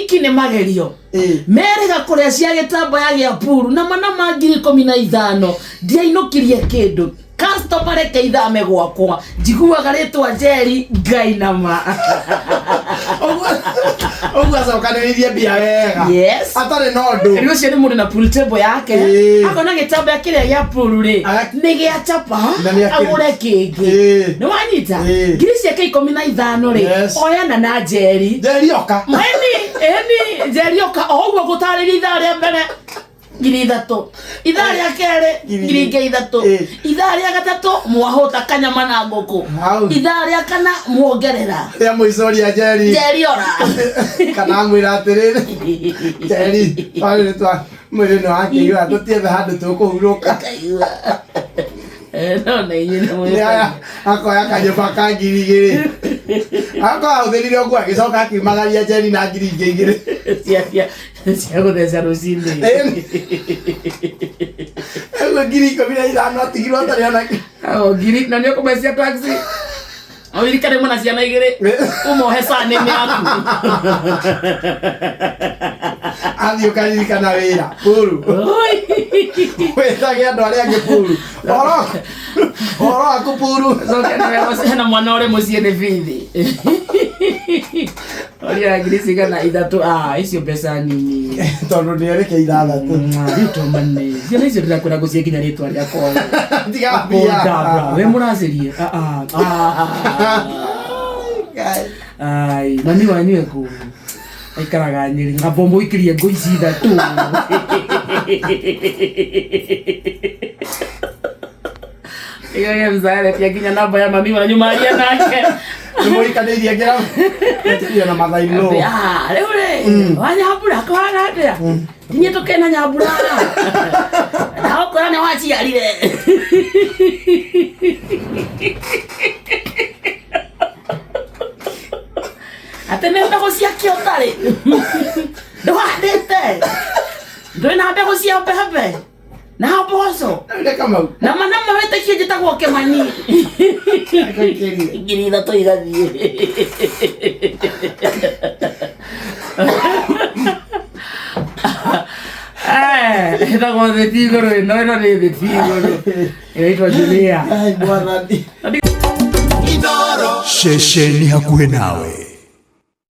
Ũhiki nĩ magerio. Merĩga kũrĩa cia gĩtambaya gĩa puru na mana ma 15,000 ndiainũkirie kĩndũ. Customer reke ithame gwakwa njiguaga rĩtwa Njeri ngainama. Ũguo acokanĩrĩirie mbia wega. Yes. Atarĩ na ũndũ. Rĩu ũcio nĩ mũndũ na pool table yake. Akona gĩtambaya kĩrĩa gĩa pool rĩ nĩ gĩa chapa Na nĩ akĩrĩ. agũre kĩngĩ. Nĩ wanyita? Ngiri ciake 15 rĩ oyana na Njeri. Njeri oka. Eni, eni, Njeri oka o ũguo ngũtarĩria ithaa rĩa mbere 3,000, ithaa rĩa kerĩ ngiri ingĩ 3, ithaa rĩa gatatũ mwahũta kanyama na ngũkũ, Hau. ithaa rĩa kana muongerera. Rĩa mũico ria Njeri. Njeri ora. Kana amwĩra atĩrĩrĩ, Njeri, twarĩ twa mwĩrĩ nĩ wakĩiyũra tũtiethe handũ tũkũhurũka. Kaigua. No na inyuĩ nĩ Nĩ aya akoya kanyũmba ka 2,000. Akorwo ahũthĩrire ũguo agĩcoka akiumagaria Njeri na ngiri ingĩ 2. Cia gũtheca rũcinĩ. Ũguo 15,000 atigirwo atarĩ ona kĩ. O ngiri na nĩ ũkũmecia taxi. Ũririkane mwena ciana igĩrĩ ũmohe cani yaku. Athiĩ ũkaririkana wĩra puru. Wĩtage andũ arĩa angĩ puru. Ũhoro waku puru. Coke na wega hena mwana ũrĩ mũciĩ nĩ bithi. Oria ngiri cigana 3 ah icio mbeca nini. Tondũ nĩ erĩke 6. Rĩtwa mane. Ciana icio ndĩrakwĩra ngũciĩ nginya rĩtwa rĩakwa. Tiga mbia. Kũndabra. We mũracĩrie. Ah ah. Ai, mami wanyu eku. Aikaraga Nyeri. Ngamba mũikĩrie ngũ ici 3. Iyo mzaretia nginya namba ya mami wanyu maria nake. Nĩ mũikanĩirie ngĩra. Nĩtĩrio na mathainũ. Ah, rĩu rĩ, wanyambura kwana atĩa? Tinyĩ tũkena nyambura. Na ũkora nĩ waciarire. Atĩ nĩ mbegũ cia kĩ ũtarĩ. Ndũhandĩte. Ndũrĩ na mbegũ cia mbembe. Na mboco. Nĩ Kamau. Na mana mawĩtĩkio njĩtagwo Kĩmani. 3,000 igathiĩ. Ĩtagwo thĩ ti igũrũ ĩno ĩno nĩ thĩ ti igũrũ. Ĩraitwo Julia. Ai mwathani. Ceceni hakuhĩ nawe.